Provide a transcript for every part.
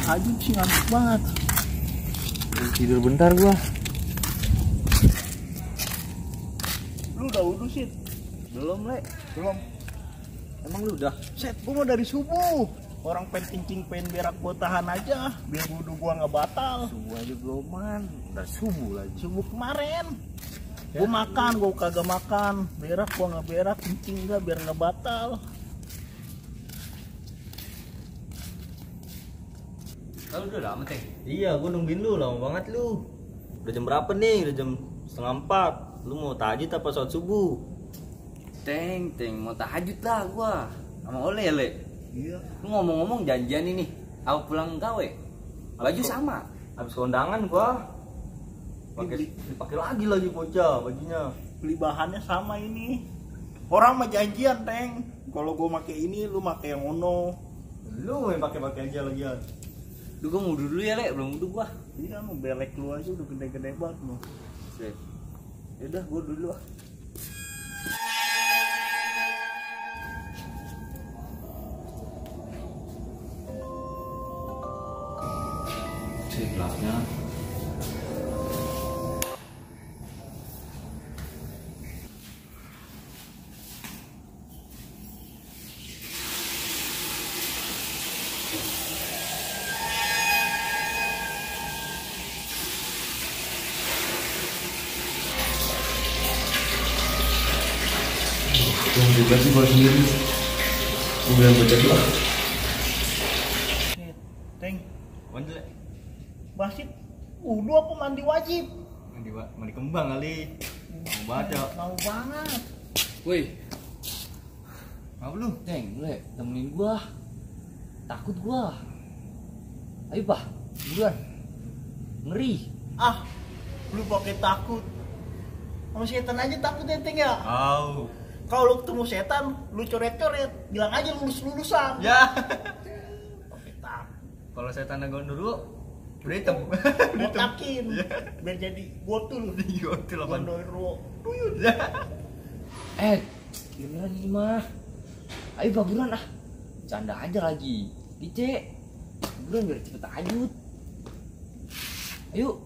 tahajud sih ngantuk banget. Tidur bentar gua. Lu udah wudhu sih? Belum, Le. Belum. Emang lu udah? Set, gua mau dari subuh. Orang pengen kencing, pengen berak, gua tahan aja biar wudhu gua nggak batal. Subuh aja beloman. Udah subuh lagi. Subuh kemarin gua makan, gua kagak makan. Berak gua nggak berak, kencing nggak biar nggak batal. Lu udah lama, Teng? Iya, gua nungguin lu lama banget lu. Udah jam berapa nih? Udah jam 3:30. Lu mau tahajud apa sholat subuh? Teng, mau tahajud lah gua sama Ole, Le. Iya. Lu ngomong-ngomong janjian ini, aku pulang gawe. Baju sama. Habis kondangan gua. Dipakai lagi bocah bajunya. Beli bahannya sama ini. Orang mah janjian, Teng. Kalau gua pakai ini, lu pakai yang ono. Lu yang pakai aja lagian. Duh, gua mau dulu ya, Le. Belum wudhu gua. Iya, nu belek lu aja udah gede-gede banget lu. Set. Yaudah, gua dulu ah. Cek gelasnya. Yang juga sih gua sendiri. Gua bilang baca dulu. Teng, Lanjut, Le. Basit, wudhu apa mandi wajib? Mandi kembang kali. Mau baca. Mau banget. Woi, Apa lu? Teng, Le, temenin gua. Takut gua. Ayo, Pak. Buruan. Ngeri. Ah, lu pakai takut. Sama setan aja takut ya, Teng ya? Au. Kalau lu ketemu setan, lu coret-coret, bilang aja lulus-lulusan. Ya. Pakai takut. Kalau saya tanda gondor udah hitam. Botakin, biar jadi botul. Yotul apa? Gondoro, tuyul. Gimana nih mah? Ayo Pak, buruan ah. Canda aja lagi. Dice. Buruan biar cepet tahajud. Ayo.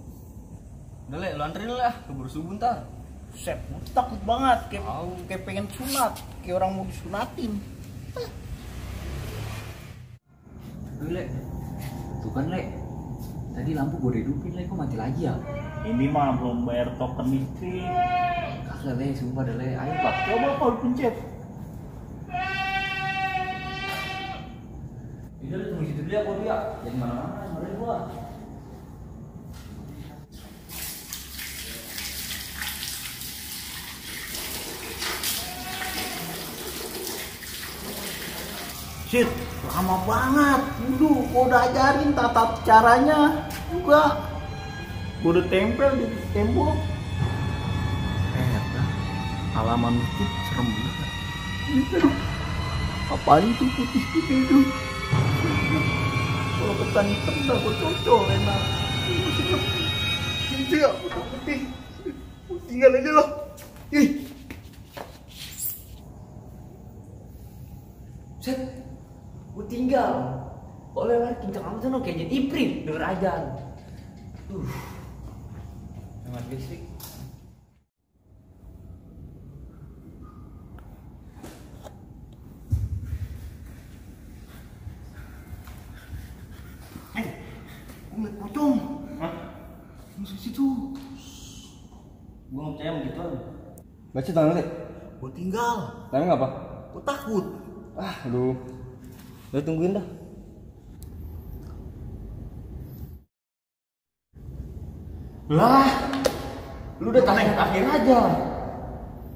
Udah, Le, lu anterin lah, keburu subuh ntar. Set, gua takut banget, kayak pengen sunat, kayak orang mau disunatin. Ayo, Le. Tuh kan, Le. Tadi lampu gue hidupin, Le. Kok mati lagi ya? Ini mah belum bayar token listrik. Kagak, Le. Sumpah dah, Le. Ayo, Pak. Coba kalau pencet. Udah, Le. Tunggu situ dulu ya, Pak. Jangan mana-mana. Mari gua. Shit, lama banget. Dulu gua udah ajarin tata caranya juga. Gua udah tempel di tembok. Halaman masjid serem banget. Apaan itu putih-putih itu? Kalau ketan hitam dah gua cocok enak. Ini serem. Ini ya putih. Tinggal aja loh. Ih. Set. Gue tinggal. Oleh lari kencang amat sana kayak jadi iprit denger ajan. Hemat listrik. Gue ngeliat pocong. Hah? Masuk situ. Gua nggak percaya begitu. Baca tangan, Le. Gue tinggal. Tangan ngapa? Gue takut. Aduh. Udah tungguin dah. Lah, lu udah tahiyat akhir aja.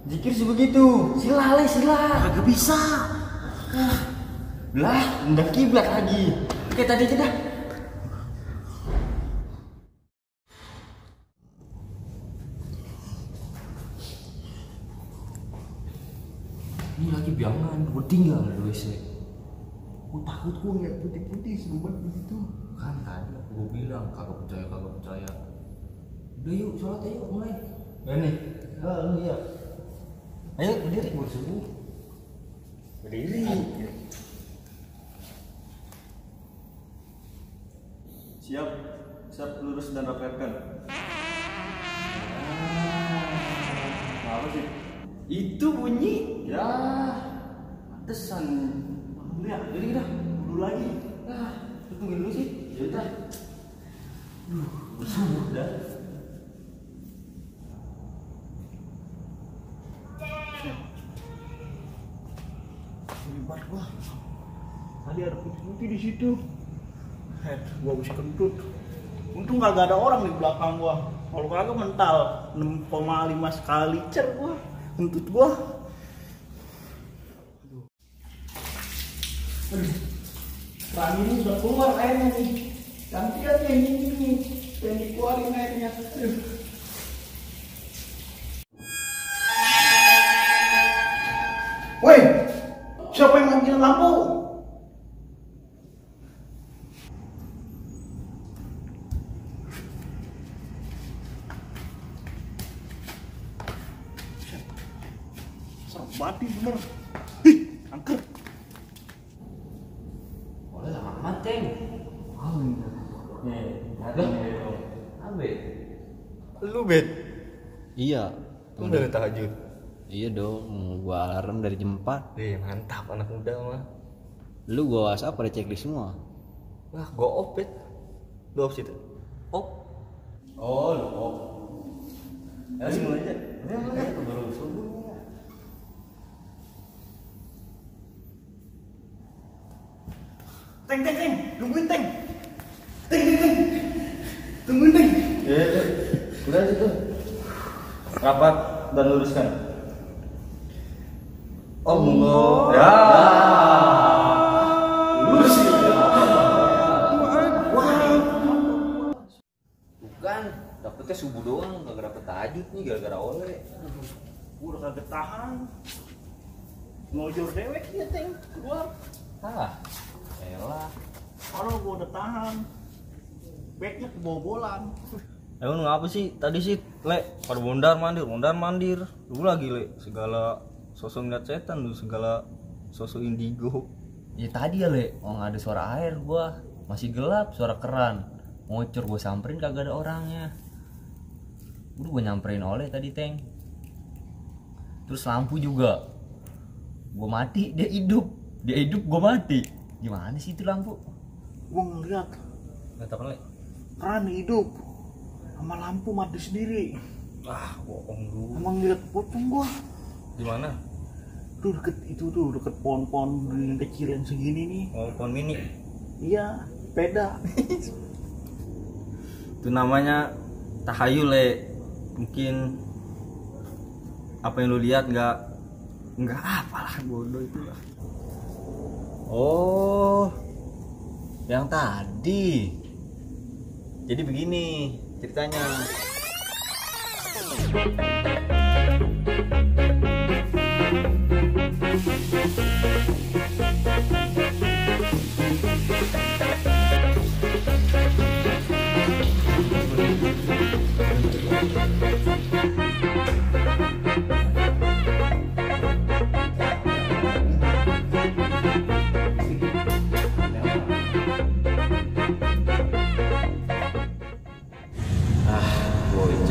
Zikir sebegitu. Sila, Le, sila. Kagak bisa. Lah, mendak kiblat lagi. Kayak tadi aja dah. Ini lagi biangan, gue tinggal di WC. Gue takut gue ngeliat putih-putih serubat begitu. Kan tadi gue bilang kagak percaya. Udah yuk, sholat ayo mulai. Ini. Oh, iya. Ayo berdiri, buat subuh. Berdiri. Siap, siap lurus dan rapatkan. Apa sih? Itu bunyi. Ya, pantesan. Dulu ya, jadi kita dulu lagi. Tungguin dulu sih. Ya udah. Udah. Libat gua. Tadi ada putih-putih di situ. Gua bisa kentut. Untung kagak ada orang di belakang gua. Kalau kagak mental 6,5 sekali cer gua. Kentut gua. Aduh. Keran ini udah keluar airnya nih. Gantian yang ini nih. Yang dikeluarin airnya. Aduh. Woi, siapa yang matiin lampu? Serem banget nih bener. Ih, angker. Boleh amat, Ceng. Oh, nih, ada. Abe. Lu bet. Iya. Lu udah tahajud. Iya dong, gua alarm dari jam 4. Mantap anak muda mah. Lu gua WhatsApp pada checklist semua. Wah, gua off bet. Lu off situ. Off. Oh, lu off. Ya sih mulai aja. Ya, baru subuh. Teng, tungguin teng. Teng. Tungguin teng. Udah situ. Rapat dan luruskan. Oh, monggo. Ya. Lurus. Bukan, dapetnya subuh doang, gak dapet tahajud nih gara-gara oleh. Gua udah kagak tahan. Ngojor dewek ya teng. Gua. Elah. Kalau gua udah tahan. Backnya kebobolan. Emang ngapa sih? Tadi sih, Le, pada mondar mandir. Lu lagi, Le, segala sosok ngeliat setan lu, segala sosok indigo. Ya tadi ya, Le, nggak ada suara air gua. Masih gelap, suara keran. Ngocor gua samperin kagak ada orangnya. Udah gua nyamperin oleh tadi, Teng. Terus lampu juga. Gua mati, dia hidup. Dia hidup, gua mati. Gimana sih itu lampu? Gua ngeliat Nggak tahu, Le. keran hidup sama lampu mati sendiri. Ah, bohong lu. Emang ngeliat pocong gua. Di mana? Tuh deket pohon-pohon yang kecil yang segini nih. Oh, pohon mini. Iya, sepeda. Itu namanya tahayul, Le. Mungkin apa yang lu lihat nggak apalah, bodoh itu lah. Oh, yang tadi. Jadi begini ceritanya.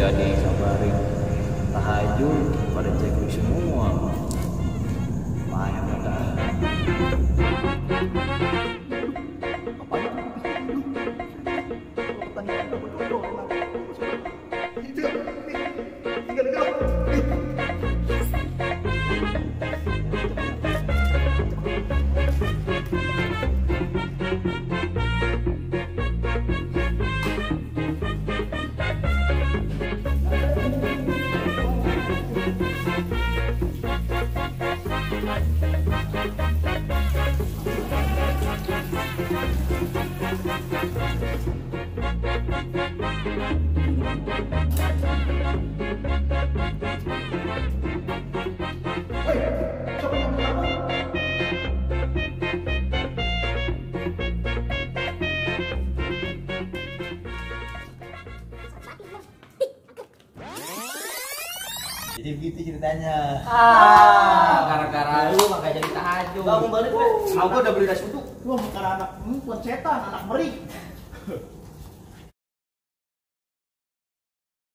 Jadi kabarin tahajud pada checklist semua. Main dah. Jadi begitu ceritanya. Gara-gara lu makanya jadi tahajud. Bangun balik, Le. Aku udah beli nasi uduk. Lu bukan anak setan, anak meri.